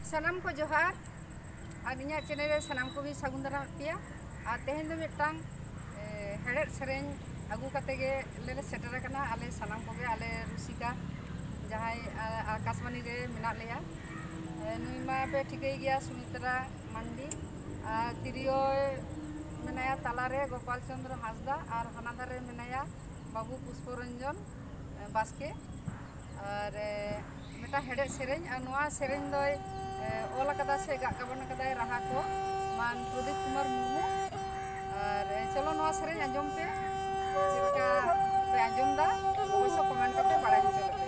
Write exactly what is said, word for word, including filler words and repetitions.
ᱥᱟᱱᱟᱢ ᱠᱚ ᱡᱚᱦᱟᱨ, ᱟᱨ ᱤᱧᱟᱹᱜ ᱪᱮᱱᱮᱞ ᱨᱮ ᱥᱟᱱᱟᱢ ᱠᱚᱜᱮ ᱥᱟᱹᱜᱩᱱ ᱫᱟᱨᱟᱢᱮᱫ ᱯᱮᱭᱟ᱾ ᱟᱨ ᱛᱮᱦᱮᱧ ᱫᱚ ᱢᱤᱫᱴᱟᱝ, ᱮ, ᱦᱮᱲᱦᱮᱫ ᱥᱮᱨᱮᱧ ᱟᱹᱜᱩ ᱠᱟᱛᱮ ᱜᱮ ᱞᱮ ᱥᱮᱴᱮᱨ ᱟᱠᱟᱱᱟ᱾ ᱟᱞᱮ ᱥᱟᱱᱟᱢ ᱠᱚᱜᱮ, ᱟᱞᱮ ᱨᱩᱥᱤᱠᱟ ᱡᱟᱦᱟᱸᱭ, ᱟ, ᱟᱠᱟᱥᱵᱟᱱᱤ ᱨᱮ ᱢᱮᱱᱟᱜ ᱞᱮᱭᱟ᱾ ᱮ, ᱱᱩᱭ ᱢᱟ ᱯᱮ ᱴᱷᱤᱠᱟᱹᱭ ᱜᱮᱭᱟ, ᱥᱩᱢᱤᱛᱨᱟ ᱢᱟᱱᱰᱤ᱾ ᱟᱨ ᱛᱤᱨᱭᱳ ᱢᱮᱱᱟᱭᱟ ᱛᱟᱞᱟᱨᱮ ᱜᱳᱯᱟᱞ ᱪᱚᱸᱫᱽᱨᱚ ᱦᱟᱸᱥᱫᱟ, ᱟᱨ ᱦᱟᱱᱟ ᱫᱷᱟᱨᱮ ᱢᱮᱱᱟᱭᱟ ᱵᱟᱹᱵᱩ ᱯᱩᱥᱯᱚ ᱨᱚᱧᱡᱚᱱ, ᱮ, ᱵᱟᱥᱠᱮ᱾ ᱟᱨ, ᱮ, ᱢᱤᱫᱴᱟᱝ ᱦᱮᱲᱦᱮᱫ ᱥᱮᱨᱮᱧ, ᱟᱨ ᱱᱚᱣᱟ ᱥᱮᱨᱮᱧ ᱫᱚᱭ, ᱮ, ᱚᱞ ᱟᱠᱟᱫᱟ ᱥᱮ ᱜᱟᱜ ᱜᱟᱵᱟᱱ ᱟᱠᱟᱫᱟᱭ ᱨᱟᱦᱟ ᱠᱚ ᱢᱟᱱ ᱯᱨᱚᱫᱤᱯ ᱠᱩᱢᱟᱨ ᱢᱩᱨᱢᱩ᱾ ᱟᱨ, ᱮ, ᱪᱚᱞᱚ ᱱᱚᱣᱟ ᱥᱮᱨᱮᱧ ᱟᱸᱡᱚᱢ ᱯᱮ, ᱪᱮᱫ ᱞᱮᱠᱟ ᱯᱮ ᱟᱸᱡᱚᱢ ᱫᱟ, ᱚᱵᱚᱥᱥᱚ ᱠᱚᱢᱮᱱᱴ ᱠᱟᱛᱮ ᱵᱟᱲᱟᱭ ᱦᱚᱪᱚ ᱞᱮᱯᱮ᱾